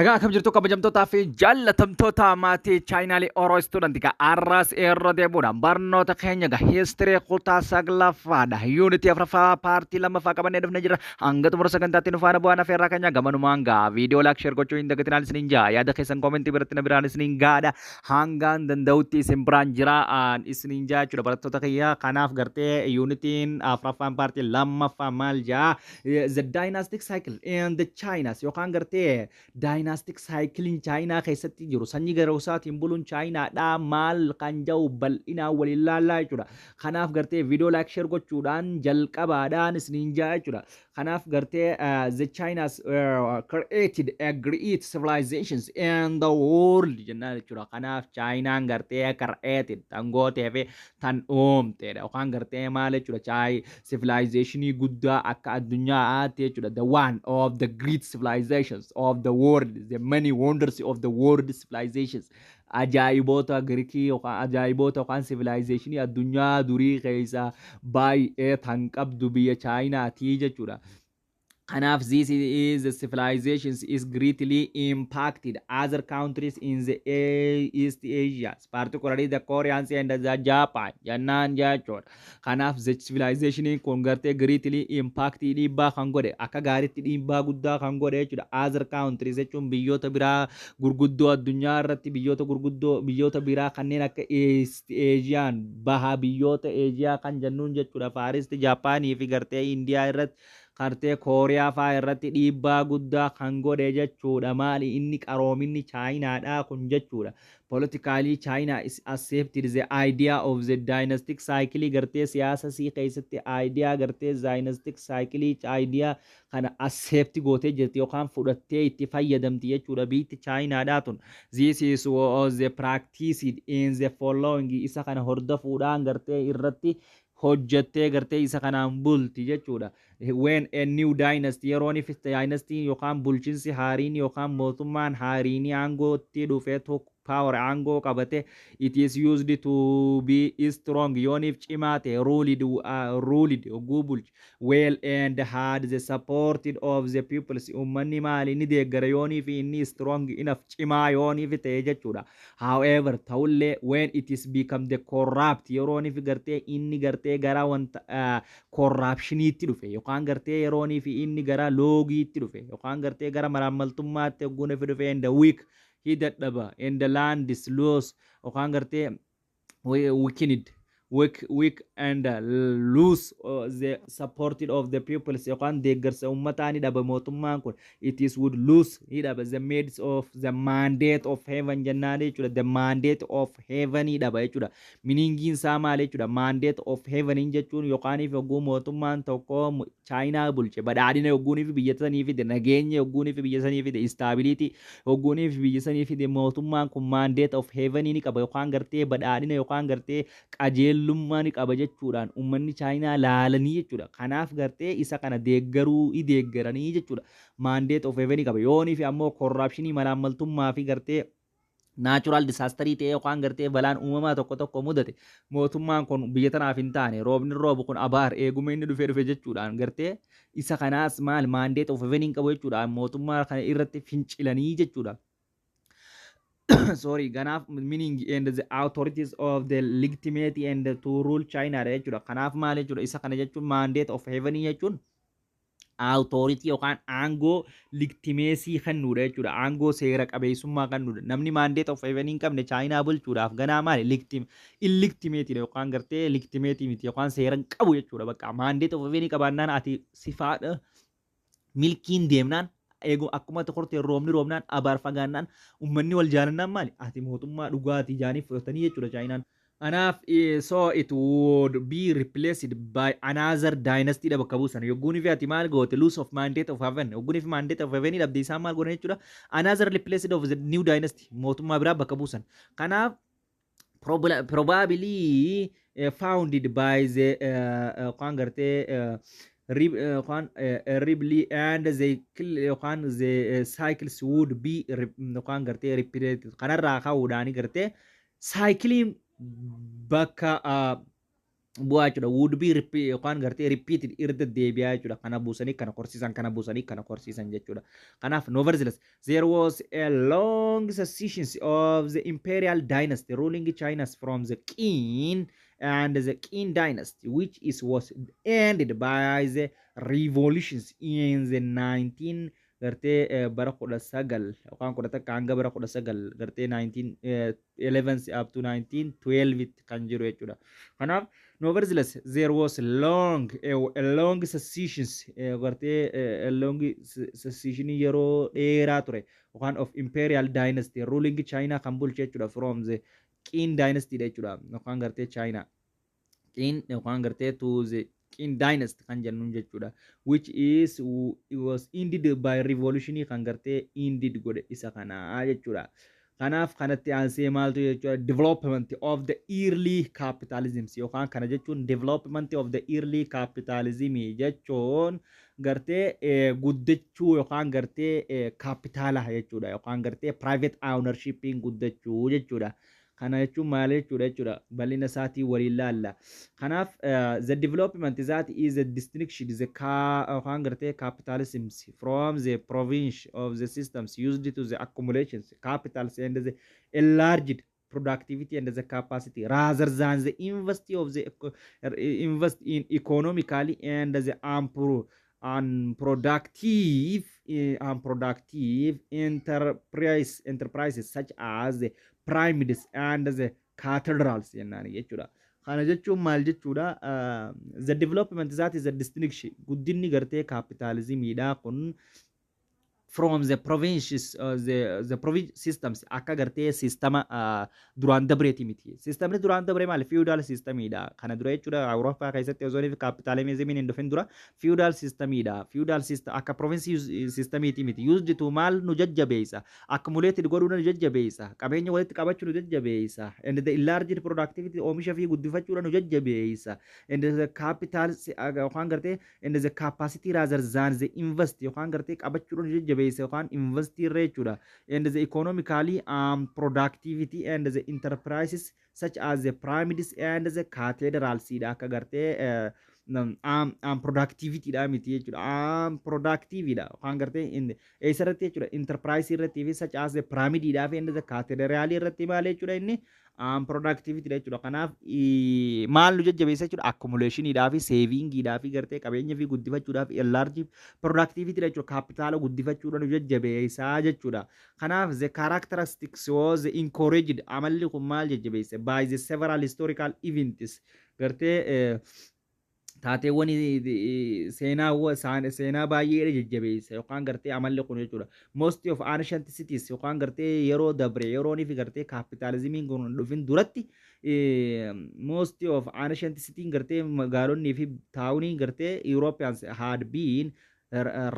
Egaa akkam jirtu, kabajamtootaa fi jaallatamtoota maatii chaayinaalii Oro Student? Egaa arras irra deemuudhaan barnoota keenya egaa history kutaa saglaffaadha. Unitii afuraffaa partii lammaffaa qabannee dhufnee jira. Hanga xumura sagantaatti nu faana bu'aan afeerraa keenya. Gamanumaan gaa viidiyoo like, share gochuu hin dagatinaan isiniin jaa. Yaada keessan commentii biratti na biraan isiniin gaadha. Hangaan danda'utti isin biraan jira isiniin jaa jechuudha, barattoota kiyya. Kanaaf gartee unitiin afuraffaan partii lammaffaa maal jaa? The dynastic cycle and the Chinas yookaan gartee dynastic cycling Chaayinaa keessatti jiru, sanyii garosaatiin buluun Chaayinaadhaa maal kan jedhu bal'inaan waliin laallaa jechuudha. Kanaaf gartee viidiyoo like, share gochuudhaan jalqabaadhaan isiniin jaa jechuudha. Kanaaf gartee the Chinas created a great civilizations in the world jennaan jechuudha. Kanaaf Chaayinaan gartee created tan gootee fi tan uumteedha yookaan gartee maal jechuudha, Chaay civilizationii guddaa akka addunyaatti jechuudha. The one of the great civilizations of the world, the many wonders of the world civilizations, ajaa'iboota Giriikii yookaan ajaa'iboota yookaan civilizationii addunyaa durii keessa baay'ee tan qabdu biyya Chaayinaatii jechuudha. Kanaaf this is the civilizations is greatly impacted other countries in the East Asia, particularly the Koreans and the Japan jennaan jechuudha. Kanaaf the civilization kun gartee greatly impact, dhiibbaa kan godhe, akka gaariitti dhiibbaa guddaa kan godhe jechuudha. Other countries jechuun biyyoota biraa gurguddoo addunyaa irratti, biyyoota gurguddoo biyyoota biraa kanneen akka East Asian, baha biyyoota Asia kan jennuun jechuudha. Far East, Japaanii fi gartee Indiyaa irratti, gartee Kooriyaa faa irratti dhiibbaa guddaa kan godhe jechuudha. Maali inni qaroominni Chaayinaadhaa kun jechuudha. Politically, China is accepted the idea of the dynastic cycle. Gartee siyaasa sii keessatti idea gartee dynastic cycle idea kana accept gootee jirti yookaan fudhattee itti fayyadamti jechuudha biyyi Chaayinaadhaa tun. This is was the practiced in the following. Isa kana hordofuudhaan gartee irratti hojjattee gartee isa kanaan bulti jechuudha. When a new dynasty, yeroon if dynasty yookaan bulchiinsi haariin yookaan mootummaan haariin aangootti dhufee tokko power, aangoo qabate, it is used to be strong, yooniif cimaa ta'e, ruled hogguu bulchi well and had the support of the peoples, ummanni maali ni deeggara yooniif inni strong enough, cimaa yooniif ta'e jechuudha. However, ta'ullee, when it is become the corrupt, yerooniif gartee inni gartee gara wanta corruptioniitti dhufe yookaan gartee yerooniif inni gara loogiitti dhufe yookaan gartee gara maraammaltummaatti hogguuniif dhufe, and the weak, hi dadhaba, and the land is loose yookaan gartee weakened, weak and lose the support of the peoples yookaan deeggarsa ummataa ni dhaba mootummaan kun. It is would lose, ni dhaba, the maids of the mandate of heaven jennaan jechuudha. The mandate of heaven ni dhaba jechuudha. Meaningiin isaa maal jechuudha? Mandate of heaven jechuun yookaan yogguu mootummaan tokko Chaayinaa bulche, badhaadhina yogguuniif biyya sanii fide, nageenya yogguuniif biyya sanii fide, stability yogguuniif biyya sanii fide, mootummaan kun mandate of heaven ni qaba yookaan gartee badhaadhina yookaan gartee qajeellummaa ni qaba jechuudhaan uummanni Chaayinaa laalanii jechuudha. Kanaaf gartee isa kana deeggaruu i deeggaranii jechuudha. Mandate of heaven qaba. Yoonii fi ammoo corruptionii, malaammaltummaa fi gartee natural disasterii ta'ee yookaan gartee balaan uumamaa tokko tokko mudate, mootummaan kun biyya tanaaf hin taane, roobni roobu kun abaar eeguma inni dhufee dhufe jechuudhaan gartee isa kanaas maal mandate of heaven hin qabu jechuudhaan mootummaa kana irratti fincilanii jechuudha. Sorry, kanaaf meaning and the authorities of the legitimate and to rule China dha jechuudha. Kanaaf maal jechuudha? Isa kana jechuun mandate of heaven jechuun authority yookaan aangoo legitimacy kennuudha jechuudha. Aangoo seera qabeessummaa kennuudha. Namni mandate of heaven hin qabne Chaayinaa bulchuudhaaf ganaa maali illegitimate yookaan gartee legitimate miti yookaan seera hin qabu jechuudha. Bakka mandate of heaven qabaannaan ati sifaadha milkiin deemnaan eegu akkuma tokkotti roobni roobnaan abaar fagaannaan uummanni wal jaalannaan maali ati mootummaa dhugaatii jaanii fudhatanii jechuudha Chaayinaan. Kanaaf so it would be replaced by another dynasty dha bakka buusan. Yogguun fi ati maal goote, loss of mandate of heaven. Yogguun fi mandate of heaven dhabde, isaan maal godhan jechuudha? Another replaced of the new dynasty, mootummaa biraa bakka buusan. Kanaaf probably founded by the yookaan gartee yookaan rebel and the yookaan the cycles would be yookaan gartee repeated. Kanarraa ka'uudhaan gartee cycliin bakka Bu'aa jechuudha. Would be yookaan gartee repeated, irra deebi'aa jechuudha. Kana buusanii kana korsiisan, kana buusanii kana korsiisan jechuudha. Kanaaf, nevertheless, there was a long succession of the imperial dynasty ruling China from the Qin and the Qin dynasty, which is was ended by the revolutions in the 19 gartee bara 19 yookaan 11 hanga bara 19 gartee 1911 up to 1912 kan jiru jechuudha. Kanaaf, nevertheless, there was a long successions, gartee a long succession yeroo dheeraa ture yookaan of imperial dynasty ruling China kan bulche jechuudha, from the Qin dynasty jechuudha, yookaan gartee China Qin yookaan gartee to the Qin dynasty kan jennuun jechuudha, which is was ended by revolution kan gartee ended godhe isa kanaa jechuudha. Kanaaf, kanatti aansee maaltu jechuudha? Development of the early capitalism yookaan kana jechuun, development of the early capitalism jechuun gartee guddachuu yookaan gartee kaapitaala jechuudha, yookaan gartee private ownershipiin guddachuu jechuudha. Kana jechuun maal jechuudha? Bal'ina isaatii waliin laalla. Kanaaf, the development that is a distinction the yookaan gartee capitalism from the province of the systems used to the accumulations capitals and the enlarged productivity and the capacity rather than the invest of the invest in economically and the unproductive enterprises such as the pyramids and the cathedrals jennaan jechuudha. Kana jechuun maal jechuudha? The development that is a distinction, guddinni gartee kaapitaalizimiidha kun, from the provinces, the province systems, akka gartee sistama duraan dabreeti miti. Sistamni duraan dabree maali? Feudal systemiidha. Kana dura jechuudha, Awurooppaa keessatti osoo inni kaapitaalizimiin hin dhufin dura feudal systemiidha. Feudal system akka province systemiiti miti. Used to maal nu jajjabeessa? Accumulated godhuu nu jajjabeessa. Qabeenya walitti qabachuu nu jajjabeessa. And the enlarged productivity, oomisha fi guddifachuudha nu jajjabeessa. And the capital yookaan gartee and the capacity rather than the invest yookaan gartee qabachuudha nu jajjabeessa yookaan invest irra jechuudha. And the economically productivity and the enterprises such as the pyramids and the cathedrals dha, akka gartee productivity dha miti jechuudha. Productive dha yookaan gartee eessa irratti jechuudha? Enterprise irratti fi such as the pyramid dha fi and the cathedral irratti maal jechuudha inni? Productivity dha jechuudha. Kanaaf, maal nu jajjabeessa jechuudha? Accumulation dhaa fi saving dhaa fi gartee qabeenya fi guddifachuudhaaf enlarge productivity dha jechuudha. Kaapitaala guddifachuudha nu jajjabeessaa jechuudha. Kanaaf, the characteristics was encouraged, amalli kun maal jajjabeesse? By the several historical events, gartee taateewwan seenaa seenaa baay'ee jajjabeessa yookaan gartee amalli kun jechuudha. Most of ancient cities yookaan gartee yeroo dabre yeroonii fi gartee kaapitaalizimiin kun dhufin duratti, most of ancient cities, gartee magaalonni fi towniin gartee Europeans had been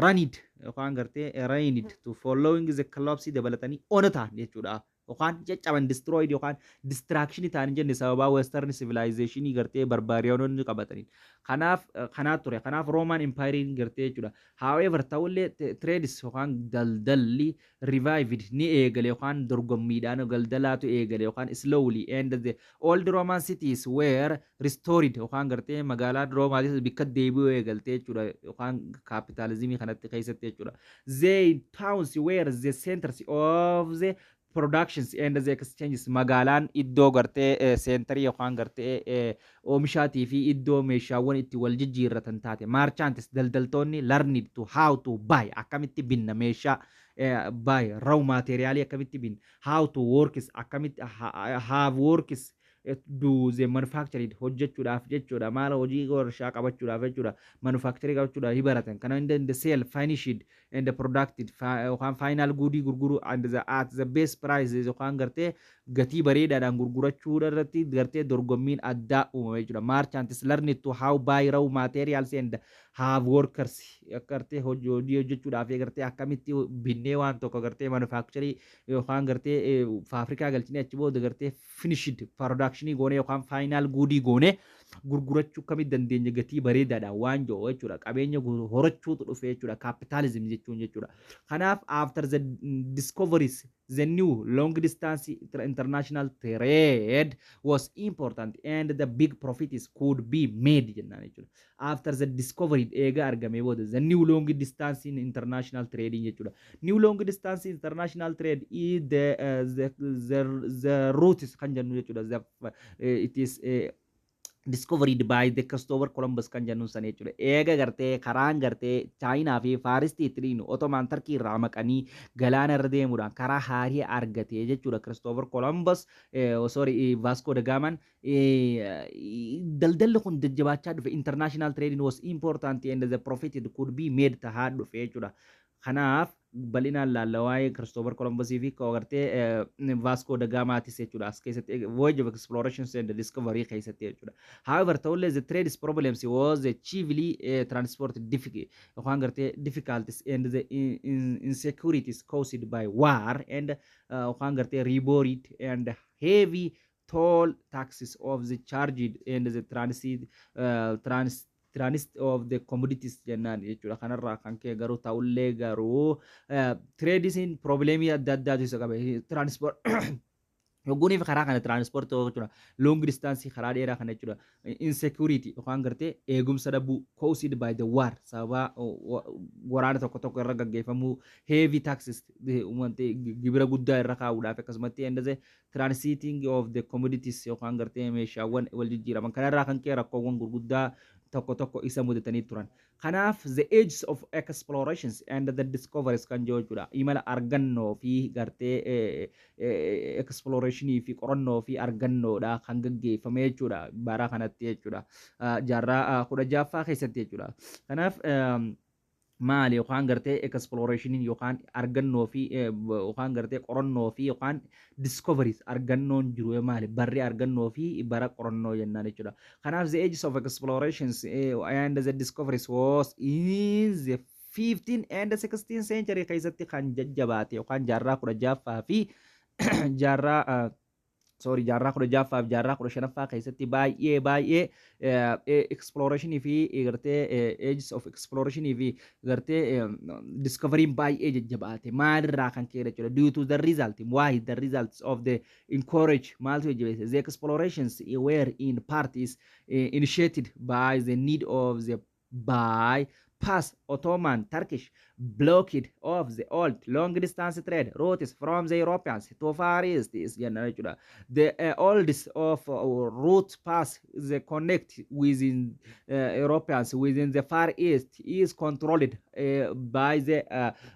ruined yookaan gartee ruined to following the collapse dabalatanii ona ta'an jechuudha. Yookaan caccaban, destroyed yookaan destruction ta'an jenne, sababaa western civilization gartee barbarianonni qabataniin. Kanaaf kanaa ture. Kanaaf, Roman Empire gartee jechuudha. However, ta'ullee, trades yookaan daldalli revived ni eegale yookaan dorgommiidhaan daldalaatu eegale yookaan slowly, and the old Roman cities were restored yookaan gartee magaalaa Roomaatis bikka deebi'uu eegalte jechuudha, yookaan kaapitaalizimii kanatti keessatti jechuudha. The towns were the centers of the productions and the exchanges. Magaalaan iddoo gartee centerii yookaan gartee oomishaatii fi iddoo meeshaawwan itti wal jijjiirratan taate. Merchants, daldaltoonni, learned to how to buy, akkamitti binna meeshaa, buy raw materialii akkamitti binna, how to works, akkamitti have works do the manufacturing hojjechuudhaaf jechuudha, maala hojii warshaa qabachuudhaaf jechuudha, manufacturing qabachuudhaaf hi baratan. Kana in the sale finished and the producted yookaan final goodii gurguru and the at the best prices yookaan gartee gatii bareedaadhaan gurgurachuu irratti gartee dorgommiin addaa uumame jechuudha. Merchants learn to how buy raw materials and have workers, gartee hojii hojjechuudhaaf gartee akkamitti binnee waan tokko gartee manufacturing yookaan gartee faafrikaa galchinee achi booda gartee finished production goone yookaan final goodii goone. Gurgurachuu kamitti dandeenya gatii bareedaadhaan waan jiru jechuudha. Qabeenya horachuutu dhufe jechuudha. Capitalism jechuun jechuudha. Kanaaf after the discoveries, the new long distance international trade was important and the big profits could be made jennaan jechuudha. After the discovery, eega argame booda, the new long distance in international trading jechuudha. New long distance international trade is the routes kan jennu jechuudha. It is discovered by the Christopher Columbus kan jennu san jechuudha. Eega gartee karaan gartee Chaayinaa fi Far East ittiin Ottoman Turkey irraa maqanii galaana irra deemuudhaan karaa haarii argate jechuudha. Christopher Columbus, sorry, Vasco da Gama, daldalli kun jajjabaachaa dhufe. International trading was important and the profit could be made tahaa dhufe jechuudha. Kanaaf bal'inaan laalla waa'ee Christopher Columbus fi gartee Vasco da Gamaatis jechuudha as keessatti, voyage of explorations and discovery keessatti jechuudha. However, ta'ullee the trade problems was the chiefly transport difficult yookaan gartee difficulties and the insecurities caused by war and yookaan gartee robbery and heavy toll taxes of the charged and the transit of the commodities jennaan jechuudha. Kanarraa kan ka'e garuu ta'ullee garuu tradeiin problemii adda addaatu isa qaba. Transport yogguuniif karaa kana transport jechuudha, long distance karaa dheeraa kana jechuudha. Insecurity yookaan gartee eegumsa dhabuu caused by the war, sababa waraana tokko tokko irra gaggeeffamuu, heavy taxes, gibira guddaa irra kaa'uudhaaf, akkasumatti and the transiting of the commodities yookaan gartee meeshaawwan wal jijjiiraman kanarraa kan ka'e rakkoowwan gurguddaa tokko tokko isa mudatanii turan. Kanaaf the ages of explorations and the discoveries kan jiru jechuudha. Imala argannoo fi gartee explorationii fi qorannoo fi argannoodha kan gaggeeffame jechuudha bara kanatti jechuudha. Jaarraa 16ffaa keessatti jechuudha. Kanaaf maali yookaan gartee explorationii yookaan argannoo fi yookaan gartee qorannoo fi yookaan discoveries argannoon jiru maali, barri argannoo fi bara qorannoo jennaan jechuudha. Kanaaf the ages of explorations and the discoveries was in the 15 and 16 century keessatti kan jajjabaate yookaan jaarraa 16ffaa fi jaarraa, sorry, jaarraa 16ffaa fi jaarraa 15ffaa keessatti baay'ee baay'ee explorationii fi gartee ages of explorationii fi gartee discoveryin baay'ee jajjabaate. Maalirraa kan ka'e jechuudha? Due to the result, why the results of the encourage, maaltu jajjabeesse? The explorations were in parties initiated by the need of the bypass Ottoman Turkish blockade of the old long distance trade routes from the Europeans to Far East is jenna jechuudha. The oldest of route pass the connect within Europeans within the Far East is controlled by the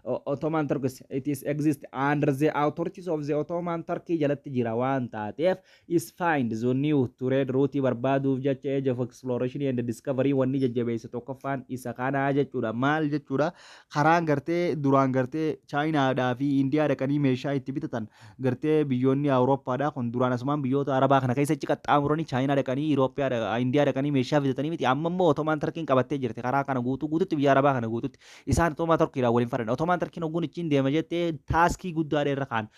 Ottoman Turkish. It is exist under the authorities of the Ottoman Turkey jalatti jira waan taateef is find the new trade route barbaaduuf jecha age of exploration and discovery wanni jajjabeesse tokkoffaan isa kanaa jechuudha. Maal jechuudha? Karaan gartee duraan gartee Chaayinaadhaa fi Indiyaa dhaqanii meeshaa itti bitatan gartee biyyoonni Awurooppaadhaa kun duraan asumaan biyyoota Arabaa kana keessa achi qaxxaamuranii Chaayinaa dhaqanii, Itoophiyaa, Indiyaa dhaqanii meeshaa bitatanii miti. Amma immoo Ottoman Turkiin qabattee jirti karaa kana guutuu guututti. Biyya Arabaa kana guututti isaan Ottoman Turkiidhaan waliin faran. Ottoman Turkiin hogguun ittiin deema jettee taxii guddaadha irra kaan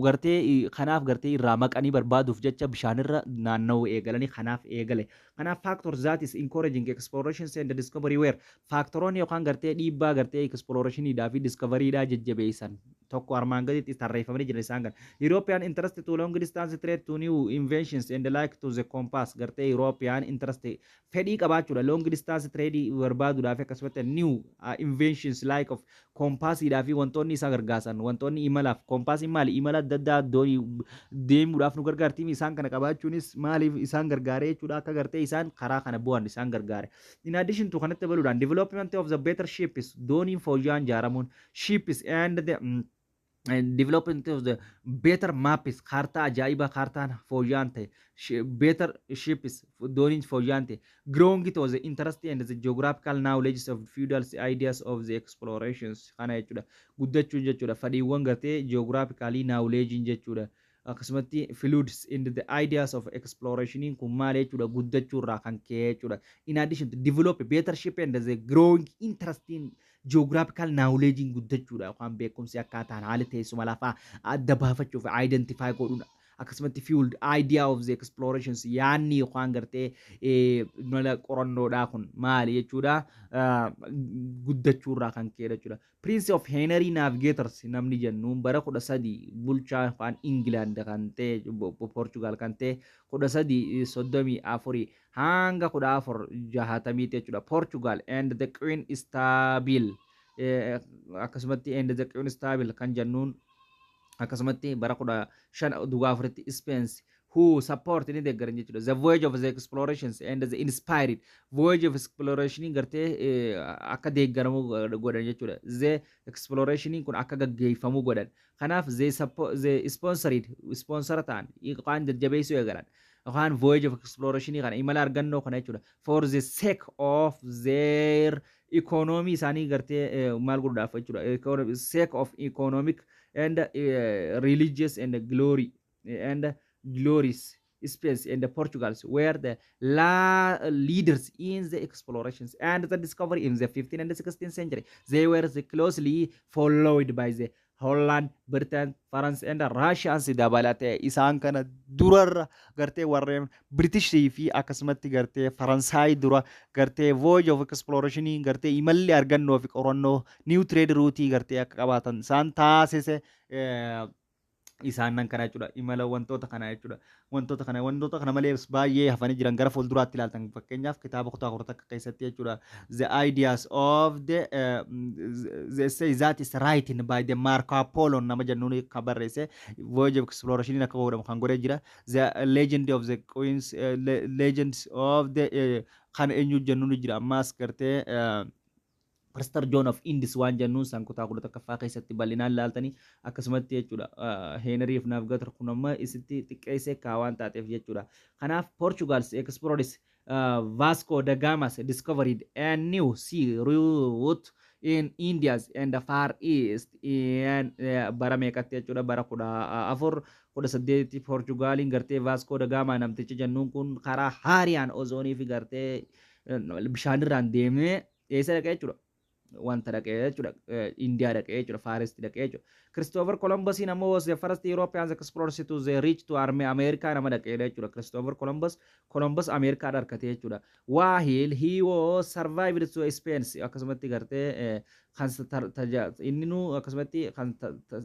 gartee. Kanaaf gartee irraa maqanii barbaaduuf jecha bishaanirra naanna'uu eegalanii. Kanaaf eegale. Kanaaf factors that is encouraging explorations and discovery were, factoroonni yookaan gartee dhiibbaa gartee explorationiidhaa fi discoveryidhaa jajjabeessan tokko armaan gaditti tarreeffamanii jiran isaan kan European interest to long distance trade to new inventions and like to the compass. Gartee European interest fedhii qabaachuudha long distance trade barbaaduudhaaf, akkasumatti new inventions like of compassiidhaa fi wantoonni isa gargaasan, wantoonni imalaaf. Compassiin maali? Imala adda addaa doonii deemuudhaaf nu gargaarti. Isaan kana qabaachuunis maaliif isaan gargaare jechuudha? Akka gartee isaan karaa kana bu'an isaan gargaare. In addition to, kanatti dabaluudhaan, development of the better ships, dooniin fooyya'aan ijaaramuun, ships and the and development of the better maps, kaartaa ajaa'ibaa, kaartaan fooyya'aan ta'e, better ships, dooniin fooyya'aan ta'e, growing it was the interest and the geographical knowledge of feudal ideas of the explorations kana jechuudha. Guddachuun jechuudha fedhiiwwan gartee geographically knowledge jechuudha. Akkasumatti fluids in the ideas of exploration kun maal jechuudha? Guddachuu irraa kan ka'e jechuudha. In addition to develop better ship and the growing interest in geographical knowledge guddachuudha yookaan beekumsi akkaataan haala teessuma lafaa adda baafachuuf identify godhuun. Akkasumatti fueled idea of the explorations, yaanni yookaan gartee mala qorannoodhaa kun maali jechuudha, guddachuurraa kan ka'e jechuudha. Prince of Henry Navigators namni jennuun bara 13 bulchaa yookaan England kan ta'e, Portugal kan ta'e, 1334 hanga 1460miitti jechuudha. Portugal and the Queen Isabel, akkasumatti and the Queen Isabel kan jennuun akkasumatti bara 1504tti Spain who support, ni deeggaran jechuudha. The voyage of the explorations and the inspired voyage of exploration gartee akka deeggaramu godhan jechuudha. The exploration kun akka gaggeeffamu godhan. Kanaaf the support, the sponsored, sponsor ta'an yookaan jajjabeessuu eegalan. Yookaan voyage of exploration kana, imala argannoo kana jechuudha. For the sake of their economy isaanii gartee maal godhuudhaaf jechuudha. Sake of economic and religious and glory and glories. Spain and the Portugals were the leaders in the explorations and the discovery in the 15th and the 16th century. They were the closely followed by the Holland, Britain, France and Russians dabalatee. Isaan kana durarra gartee warreen Britishii fi akkasumatti gartee Faransaay dura gartee voyage of exploration, gartee imalli argannoo fi qorannoo new trade route gartee akka qabaatan isaan taasise isaan nan kana jechuudha. Imala wantoota kana jechuudha. Wantoota kana malees baay'ee hafanii jiran gara fuulduraatti ilaaltan. Fakkeenyaaf kitaaba kutaa 11 keessatti jechuudha, the ideas of the essay that is written by the Marco Polo nama jennuun kan barreesse voyage of exploration akka godhamu kan godhee jira. The legend of the queens, legends of the kan eenyu jennuun jira. Ammaas gartee Prester John of Indies waan jennuun san kutaa 11ffaa keessatti bal'inaan laaltanii akkasumatti jechuudha. Henry of Navigator kun amma isitti xiqqeessee kaa waan taateef jechuudha. Kanaaf Portugals explorers Vasco da Gama's discovered a new sea route in Indias and the Far East in bara meeqatti jechuudha? Bara 1418 Portugaaliin gartee Vasco da Gama namtichi jennuun kun karaa haariyaan ozoonii fi gartee bishaanirraan deemee eessa dhaqee jechuudha? Wanta dhaqee jechuudha, Indiyaa dhaqee jechuudha, Far East dhaqee jechuudha. Christopher Columbus ammoo was the first European explorers to the reach to army America nama dhaqee jechuudha. Christopher Columbus Amerikaa argate jechuudha. While he was survived to Spain, akkasumatti gartee kan inni nu akkasumatti kan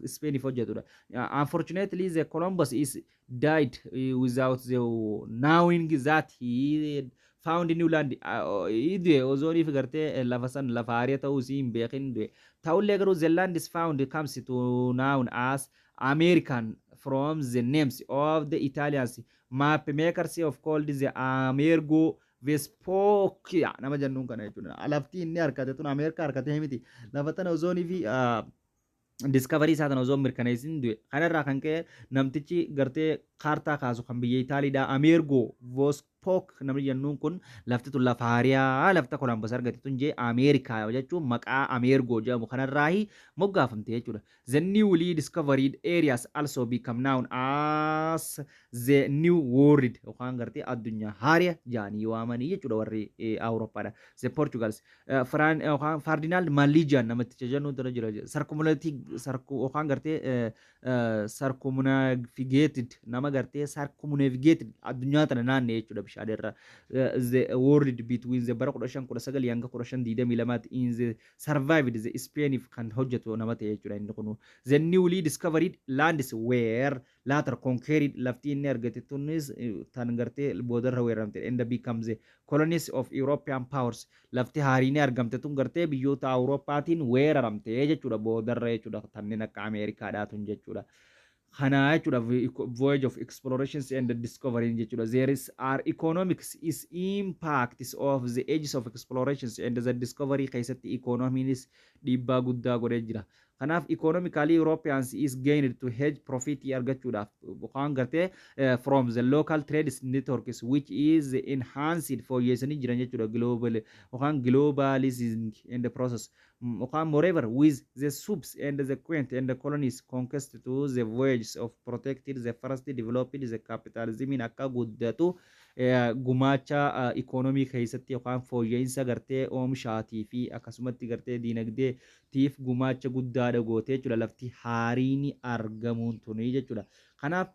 Spainiif hojjetudha. Unfortunately, the Columbus is died without the knowing that he found new land. Du'e ozoonii fi gartee lafa san lafa haaraa ta'uu isii hin beekin du'e. Ta'ullee garuu the land is found comes to known as American from the names of the Italians map makers of called the Amerigo Vespucci nama jennuun kana jechuudha. Lafti inni harkate tun Ameerikaa harkatee miti. Lafa tana ozoonii fi discovery isaa tana osoo mirkaneessin du'e. Kanarraa kan ka'e namtichi gartee kaartaa kaasu kan biyya Itaaliidhaa Amerigo Vespucci namni jennuun kun lafti tun lafa haariyaa lafta Columbus argate tun jee Ameerikaa jechuun maqaa Amerigo jedhamu kanarraahi moggaafamte jechuudha. The newly discovered areas also become known as the New World yookaan gartee addunyaa haariyaa jaanii waamanii jechuudha warri Awurooppaadha. The Portugals yookaan Ferdinand Magellan namticha jennuun tana jira. Circumnavigated yookaan gartee circumnavigated, nama gartee circumnavigated addunyaa tana naanne jechuudha bishaan irra. The world between the bara 1519 hanga 1522 in the survived the Spain kan hojjetu nama ta'e jechuudha inni kun. The newly discovered lands were later conquered, lafti inni argate tunis tan gartee boodarra weeraramte, and becomes the colonies of European powers. Lafti haariin argamte tun gartee biyyoota Awurooppaatiin weeraramte jechuudha boodarra jechuudha, kanneen akka Ameerikaadhaa tun jechuudha. Kana jechuudha voyage of explorations and discovery jechuudha. There is are economics is impacts of the ages of explorations and the discovery keessatti economiinis dhiibbaa guddaa godhee jira. Kanaaf economically Europeans is gained to hedge profit argachuudhaaf yookaan gartee from the local trade networks which is enhanced, fooyyessanii jiran jechuudha, global yookaan globalizing in the process yookaan moreover with the subs and the quaint and the colonies conquest to the voyages of protected the first developed the capitalism akka guddatu gumaacha ikonomii keessatti yookaan fooyya'insa gartee oomishaatii fi akkasumatti gartee diinagdeetiif gumaacha guddaadha gootee jechuudha lafti haariin argamuun tuni jechuudha. Kanaaf